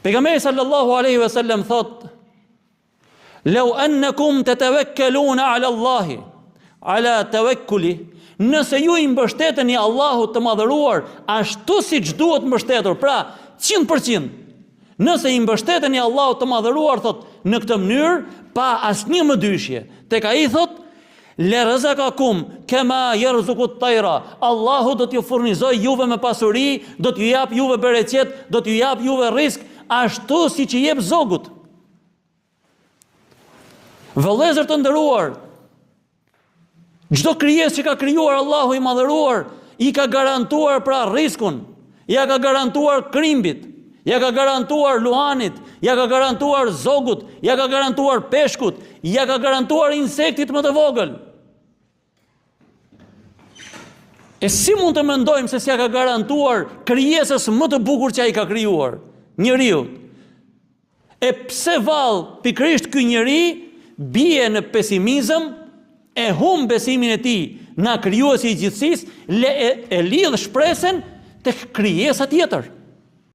Pejgamberi sallallahu alaihi wasallam thotë Lau annakum tatawakkaluna ala Allahi ala tawakkuli nëse ju i mbështeteni Allahut të madhëruar ashtu siç duhet mbështetur, pra 100%. Nëse i mbështeteni Allahut të madhëruar thot në këtë mënyrë pa asnjë mëdyshje, tek ai thot Le rezakakum kema jerzuku tajra Allahu do t'ju furnizojë juve me pasuri, do t'ju japë juve bereqet, do t'ju japë juve rrisk, ashtu siç i jep zogut. Vëllezër të nderuar, çdo krijesë që ka krijuar Allahu i madhëruar, i ka garantuar pra rriskun, ia ka garantuar krimbit, ia ka garantuar luanit, ia ka garantuar zogut, ia ka garantuar peshkut, ia ka garantuar insektit më të vogël. E si mund të mendojmë se s'ia ka garantuar krijesës më të bukur që ai ka krijuar, njeriut? E pse vallë pikërisht ky njeri bie në pesimizëm, e humb besimin e tij nga krijuesi i gjithësisë, le e, e lidh shpresën tek krijesa tjetër.